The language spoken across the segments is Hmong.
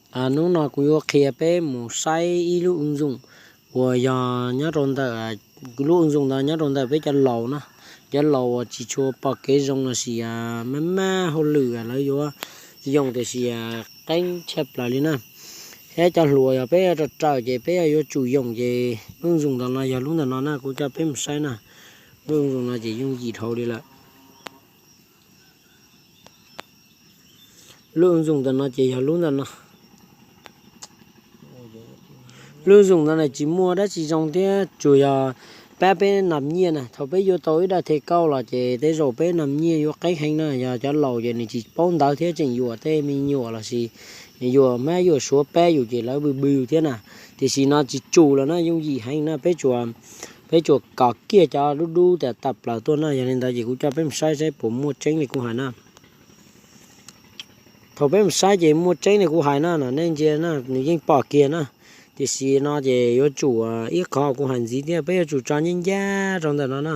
Hnub no kuv yuav qhia peb mus saib ib lub ứng dụng uas yog nyob rau ntawm, lub ứng dụng ntawd nyob rau ntawm peb cov laus na, cov laus uas tsis tshua pom kev zoo lossis maj maj hauj lwm lawv yuav yoog tiam sis qeeb tshaj plaws li na. Thiab cov hluas yog peb raws raws ces peb yuav tsum yoog ces lub ứng dụng ntawm no yog lub ntawm no na, kuv coj peb mus saib na. Lub ứng dụng no ces yooj yim dhau li lawm. Lub ứng dụng ntawm no ces yog lub ntawm no. Lub ứng dụng ntawm no tsis muaj dab tsi zoo thiab tsuas yog pab peb nab nyiaj na. Thaum peb yuav tau ib daim the kauj los ces tej zaum peb nab nyiaj yuav qeeb heev na. Yog cov laus ces nws tsis paub ntawv thiab tseem yuam tej me nyuam lossis yuam hmab yuam suav pab yus ces lawv bw bw thiab na. Tiam sis no tsis tsum los na, yooj yim heev na, peb tsuas, peb tsuas kov kiag cov dub dub tas tawm plaws tuaj na. Yog li ntawd ces kuv coj peb mus saib saib puas muaj tseeb li kuv hais na. Thaum peb mus saib ces muaj tseeb li kuv hais na, no nej ntsia na, nws yeej pom kiag na. Tiam sis no ces yuav tsum ib qho kuv hais ntxiv thiab, peb yuav tsum tso ncaj ncaj rau ntawm no na.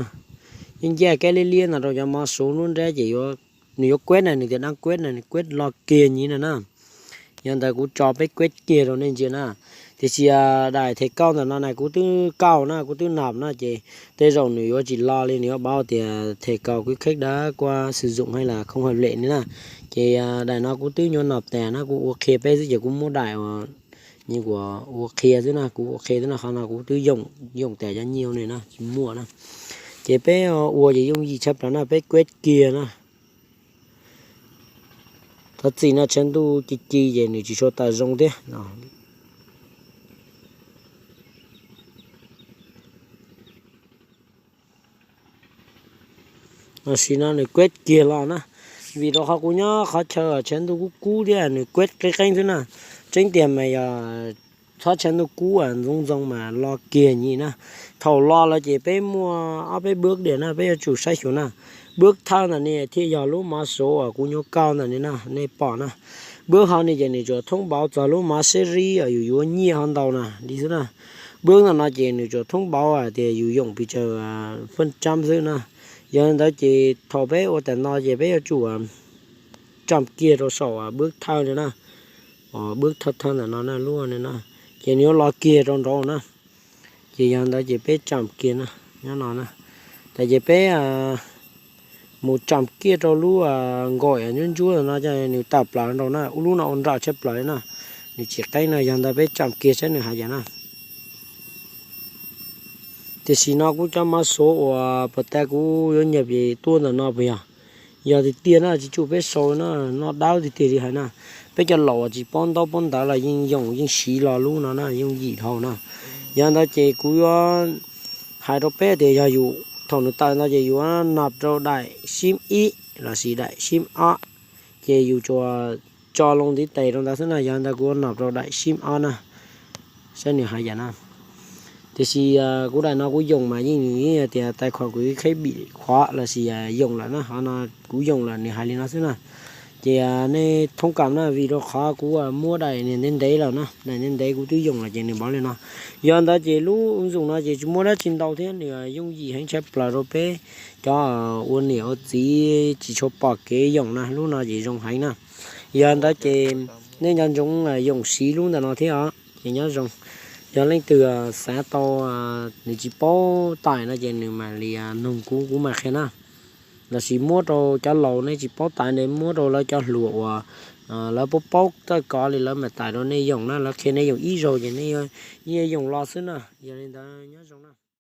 Ncaj ncaj kab liab liab no rau cov mov suav nruab nrab ces nws yuav kueb na, nws tias dab kueb na, nws kueb lo kiag nyib na na. Yog ntawd kuv tso peb kueb kiag rau nej ntsia na. Tiam sis daim the kauj ntawm no na kuv twb kauj na, kuv twb nab na ces tej zaum nws yuav tsis lo li, nws yuav paub tias the kauj kuv kheb dab kuab xwm zoom hay las khoob hawm lem ni na. Ces daim no kuv twb nyuam nab tas na, kuv ua qhia peb xwb ces kuv muab daim uas nws kuv ua qhia xwb na, kuv ua qhia xwb na, qhov no kuv twb yoog tas cov nyiaj ne na, tsis muaj na. Ces peb ua ces yooj yim tshaj plaws na, peb kueb kiag na. Thov txim no tshav ntuj ci ci ces nws tsis tshua tawm zoo thiab. Tam sim no nws kueb kiag los na, vim rau qhov kuv nyob qhov chaw tshav ntuj kub kub thiab nws kueb qeeb qeeb xwb na. Tseeb tiag mas yog txhob tshav ntuj kub ntxoov ntxoo mas lo kiag nyib na. Thaum lo lawm ces peb muaj ob peb bước diam na, peb yuav tsum saib xyuas na. Bước thawj ntawm ne thiaj yog lub mov suav uas kuv nyuam kauj ntawm ne na, nej pom na. Bước hauv ne ces nws tsuas thoob pauv txog lub mov seb rib uas yus yuav nyiaj ho ntau na li xwb na. Bước ntawm no ces nws tsuas thoob pauv hais tias yus yoom pes tsawg feej tsab xwb na. Yog li ntawd ces thaum peb ua tam no ces peb yuav tsum tsam kiag rau saum bước thawj li na. Bước thawj thawj ntawm no na, lub ne na, ces nws yuav lo kiag rau nraud na. Ces yog ntawd ces peb tsam kiag na, nyob no na. Tas ces peb mus tsam kiag rau lub nkaum ntsuab ntsuab no, nws tawm plaws nraud na, ub lub no ua nraum tshaj plaws li na, nws tsis qeeb na. Yog ntawd peb tsam kiag saib nws hais cas na. Tiam sis no kuv cov mov suav uas puag ta kuv yuav nyam es tuaj ntawm no puas yog? Yog tiag tiag na, tsis tsum peb sau na, noj dawb tiag tiag li hais na. Peb cov laus uas tsis paub ntaub paub ntawv los yeej yoom yeej siv lo lub no na, yooj yim dhau na. Yog ntawd ces kuv yuav hais rau peb tias yog yus thaum nws tawm no ces yus nab rau daim sib ib lossis daim sib ob, ces yus tsuas tso loo ntiv tes rau ntawd xwb na. Yog ntawd kuv nab rau daim sib ob na, saib nws hais cas na. Tiam sis kuv daim no kuv yoom mas yeej nws yeej tias tais khuam kuv kheb bim khuav lossis yoom lawm na, qhov no kuv yoom lawm nws hais li no xwb na. Ces nej thoob kam na, vim rau qhov kuv muab daim niag ntev ntev lawm na, daim ntev ntev kuv twb yoom lawm ces nws paub li no. Yog ntawd ces lub ứng dụng no ces tsis muaj dab tsi ntau thiab, nws yooj yim heev tshaj plaws rau peb cov ua niam ua txiv tsis tshua pom kev yoom na, lub no ces zoo heev na. Yog ntawd ces nej nco ntsoov yoom siv lub ntawm no thiab os, ces nyob zoo. Yog leej twg xav tau, nws tsis paub tais no ces nws mam li nug kuv, kuv mam qhia na. Lossis muab rau cov laus, nej tsis paub tais ne muab rau lawv cov hluas uas lawv paub paub txawj kov li lawv mam tais rau nej yoom na, lawv qhia nej yoom ib zaug ces nej yeej yoom los xwb na. Yog li ntawd nyob zoo na.